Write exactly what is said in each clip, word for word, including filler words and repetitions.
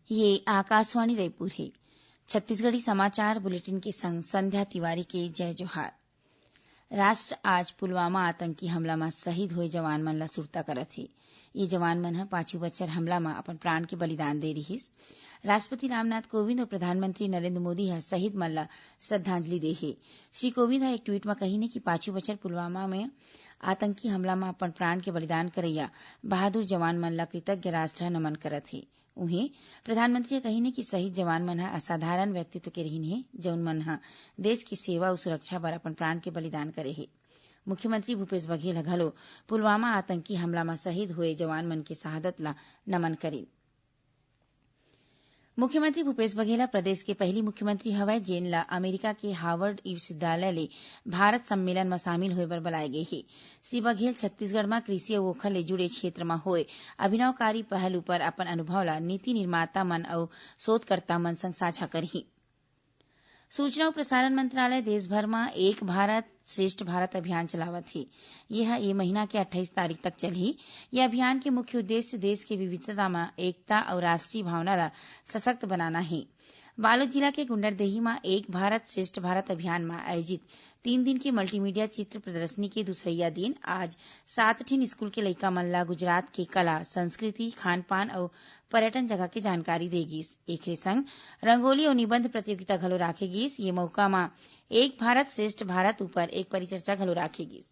ये आकाशवाणी रायपुर हे। छत्तीसगढ़ी समाचार बुलेटिन के संग संध्या तिवारी के जय जोहार। राष्ट्र आज पुलवामा आतंकी हमला म शहीद होए जवान मन ल सुरता करत हे। ये जवान मन ह पाछू बछर हमला म अपन प्राण के बलिदान दे रिहिस। राष्ट्रपति रामनाथ कोविंद अउ प्रधानमंत्री नरेंद्र मोदी ह शहीद मन ल श्रद्धांजलि दे हे। श्री कोविंद ह एक ट्वीट म कहिन हे कि पाछू बछर पुलवामा म आतंकी हमला म अपन प्राण के बलिदान करइया बहादुर जवान मन ल कृतज्ञ राष्ट्र ह नमन करत हे। उहें, प्रधानमंत्री ह कहिन हे कि शहीद जवान मन ह असाधारण व्यक्तित्व के रहिन हे, जउन मन ह देश के सेवा अउ सुरक्षा बर अपन प्राण के बलिदान करे हे। मुख्यमंत्री भूपेश बघेल ह घलो पुलवामा आतंकी हमला म शहीद होए जवान मन के शहादत ल नमन करिन। मुख्यमंत्री भूपेश बघेल ह प्रदेश के पहिली मुख्यमंत्री हवय, जेन ल अमेरिका के हार्वर्ड विश्वविद्यालय ले भारत सम्मेलन म शामिल होय बर बलाय गे हे। श्री बघेल छत्तीसगढ़ म कृषि अउ ओखर ले जुड़े क्षेत्र म होय अभिनवकारी पहल उपर अपन अनुभव ल नीति निर्माता मन अउ शोधकर्ता मन संग साझा करही। सूचना अउ प्रसारण मंत्रालय देश भर म एक भारत श्रेष्ठ भारत अभियान चलावत हे। ये ह ये महीना के अट्ठाईस तारीख तक चलही। ये अभियान के मुख्य उद्देश्य देश के विविधता म एकता अउ राष्ट्रीय भावना ल सशक्त बनाना हे। बालोद जिला के गुंडरदेही म एक भारत श्रेष्ठ भारत अभियान म आयोजित तीन दिन के मल्टीमीडिया चित्र प्रदर्शनी के दूसरइया दिन आज सात ठिन स्कूल के लइका मन ल गुजरात के कला, संस्कृति, खान-पान अउ पर्यटन जगह के जानकारी दे गिस। एखरे संग रंगोली अउ निबंध प्रतियोगिता घलो राखे गिस। ये मौका म एक भारत श्रेष्ठ भारत ऊपर एक परिचर्चा घलो राखे गिस।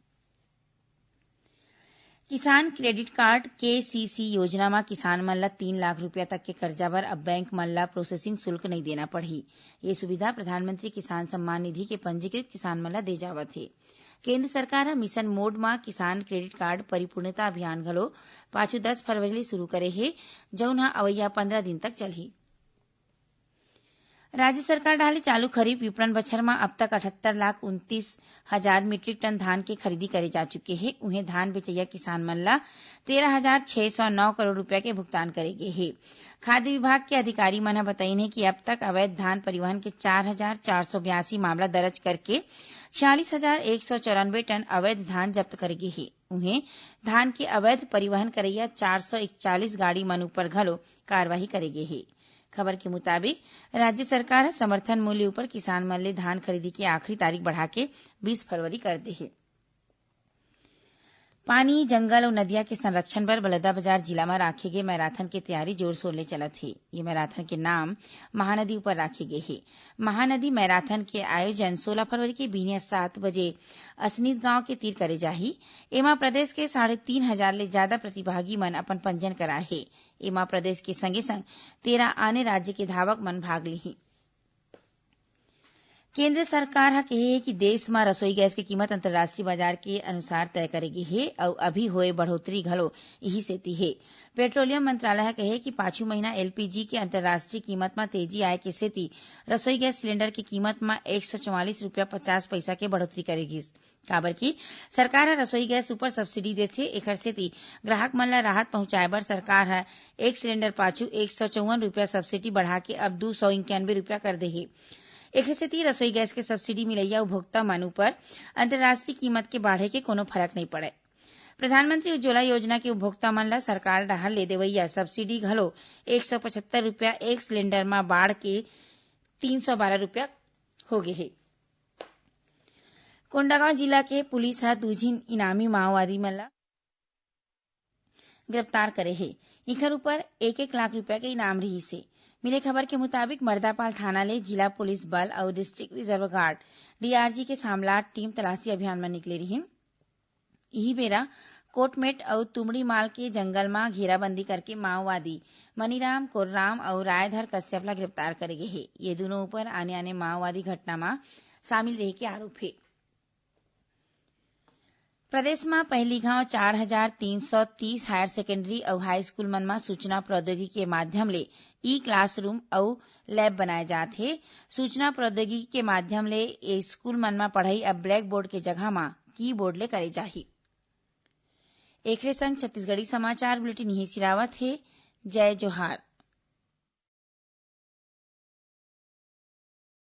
किसान क्रेडिट कार्ड, केसीसी योजना म किसान मन ल तीन लाख रुपया तक के करजा बर अब बैंक मन ल प्रोसेसिंग शुल्क नइ देना पड़ही। ये सुविधा प्रधानमंत्री किसान सम्मान निधि के पंजीकृत किसान मन ल दे जावत हे। केंद्र सरकार ह मिशन मोड म किसान क्रेडिट कार्ड परिपूर्णता अभियान घलो पाछू दस फरवरी ले शुरू करे हे, जउन ह अवइया पंद्रह दिन तक चलही। राज्य सरकार डहार ले चालू खरीफ विपणन बछर म अब तक अठहत्तर लाख उनतीस हजार मीट्रिक टन धान के खरीदी करे जा चुके हे। उहें, धान बेचइया किसान मन ल तेरह हजार छह सौ नौ करोड़ रुपया के भुगतान करे गे हे। खाद्य विभाग के अधिकारी मन ह बताइन हे कि अब तक अवैध धान परिवहन के चार हजार चार सौ बयासी मामला दर्ज करके छियालीस हजार एक सौ चौरानबे टन अवैध धान जब्त करे गे हे। उहें, धान के अवैध परिवहन करइया चार सौ इकतालीस गाड़ी मन ऊपर घलो कार्रवाई करे गे हे। खबर के मुताबिक, राज्य सरकार ह समर्थन मूल्य ऊपर किसान मन ले धान खरीदी के आखिरी तारीख बढ़ा के बीस फरवरी कर दे हे। पानी, जंगल अउ नदिया के संरक्षण बर बलौदाबाजार जिला म राखे गे मैराथन के तैयारी जोर-शोर ले चलत हे। ये मैराथन के नाम महानदी ऊपर राखे गे हे। महानदी मैराथन के आयोजन सोलह फरवरी के बिहनिया सात बजे असनीद गांव के तीर करे जाही। एमा प्रदेश के साढ़े तीन हजार ले जादा प्रतिभागी मन अपन पंजीयन कराए हे। एमा प्रदेश के संगे-संग तेरह आने राज्य के धावक मन भाग लिही। केंद्र सरकार ह कहे हे कि देश म रसोई गैस के कीमत अंतर्राष्ट्रीय बाजार के अनुसार तय करे गे हे अउ अभी होए बढ़ोतरी घलो इही सेती हे। पेट्रोलियम मंत्रालय ह कहे कि पाछू महीना एलपीजी के अंतर्राष्ट्रीय कीमत म तेजी आए के सेती रसोई गैस सिलेंडर के कीमत म एक सौ चौवालीस रुपया पचास पइसा के बढ़ोतरी करे गिस। काबर कि सरकार ह रसोई गैस ऊपर सब्सिडी देथे, एखर सेती ग्राहक मन ल राहत पहुंचाए बर सरकार ह एक सिलेंडर पाछू एक सौ चौवन रुपया सब्सिडी बढ़ा के अब दू सौ इक्यानवे रुपया कर दे हे। एखर सेती रसोई गैस के सब्सिडी मिलइया उपभोक्ता मन ऊपर अंतर्राष्ट्रीय कीमत के बाढ़े के कोनो फरक नइ पड़य। प्रधानमंत्री उज्ज्वला योजना के उपभोक्ता मन ल सरकार डहार ले देवइया सब्सिडी घलो एक सौ पचहत्तर रुपया एक सिलेंडर म बाढ़ के तीन सौ बारह रुपया हो गे हे। कोंडागांव जिला के पुलिस ह दू झिन इनामी माओवादी मन ल गिरफ्तार करे हे। इखर ऊपर एक एक लाख रुपया के इनाम रिहिस हे। मिले खबर के मुताबिक, मर्दापाल थाना ले जिला पुलिस बल अउ डिस्ट्रिक्ट रिजर्व गार्ड, डीआरजी, के सामलाट टीम तलाशी अभियान म निकले रिहिन। इही बेरा कोटमेट अउ तुमड़ीमाल के जंगल म घेराबंदी करके माओवादी मनीराम कोर्राम अउ रायधर कश्यप ल गिरफ्तार करे गे हे। ये दुनों ऊपर आने-आने माओवादी घटना म शामिल रहे के आरोप हे। प्रदेश म पहिली घांव चार हजार तीन सौ तीस हायर सेकेंडरी अउ हाई स्कूल मन म सूचना प्रौद्योगिकी के माध्यम ले ई क्लासरूम अउ लैब बनाए जात हे। सूचना प्रौद्योगिकी के माध्यम ले ए स्कूल मन म पढ़ई अब ब्लैक बोर्ड के जगह म कीबोर्ड ले करे जाही। एखरे संग छत्तीसगढ़ी समाचार बुलेटिन इही सिरावत हे। जय जोहार।